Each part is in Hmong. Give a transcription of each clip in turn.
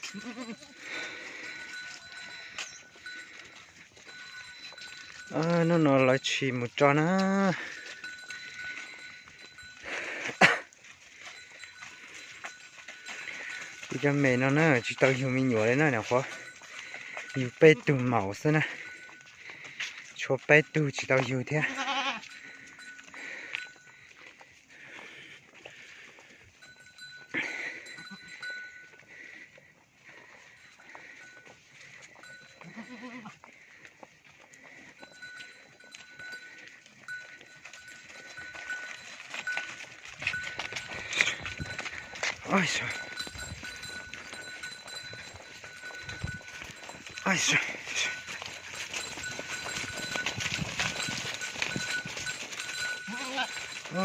Hnub no lawv tshis mus tso na. Kuv cov me no na tsis tau yug me nyuam li na, nyuam qhuav yug peb tug maum xwb na. Tshuav peb tug tsis tau yug thiab.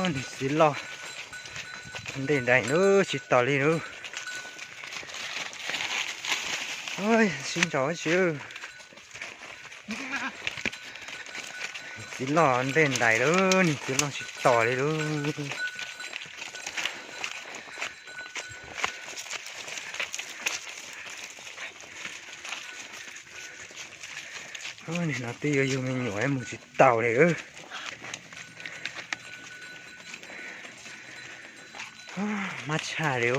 Niag txiv loj ntej nraim lub tsis tos li lub. Sib ntso tsi. Txiv loj ntej nraim lub, niag txiv loj tsis tos li lub. Nim no twb yuav yug me nyuam mus tsis taus li. Mab tshaj li.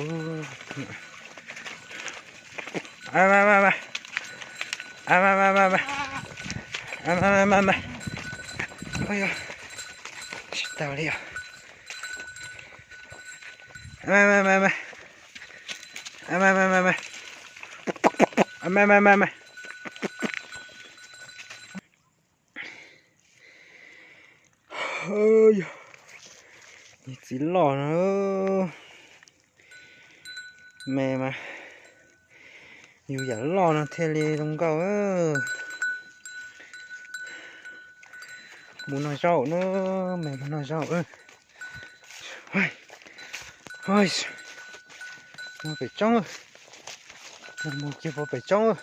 Tsis tau li os. Yog niag txiv loj no, me mas yug yam loj no thiaj li zoo nkauj. Mus noj zaub na, me mus noj zaub. Mus pem roob, mus kiag pem roob.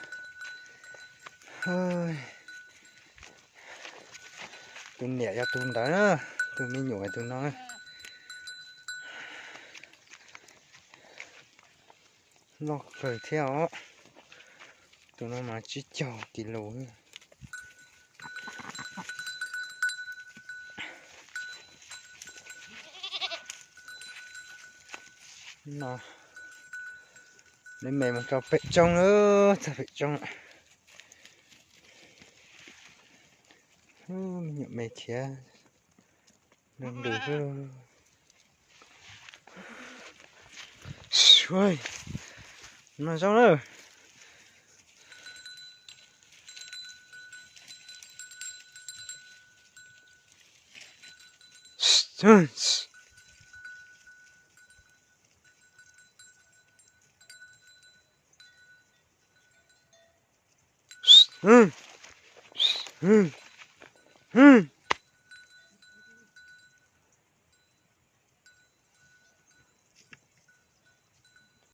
Tus niam yog tus ntawd na, tus me nyuam tus no. Loj kawg thiab os. Tus no mas tsib caug kis lus. No, lawv me mus rau pem roob lawm, txog pem roob. Me nyuam me khiav nrog nrus xwb. Noj zaub lawm.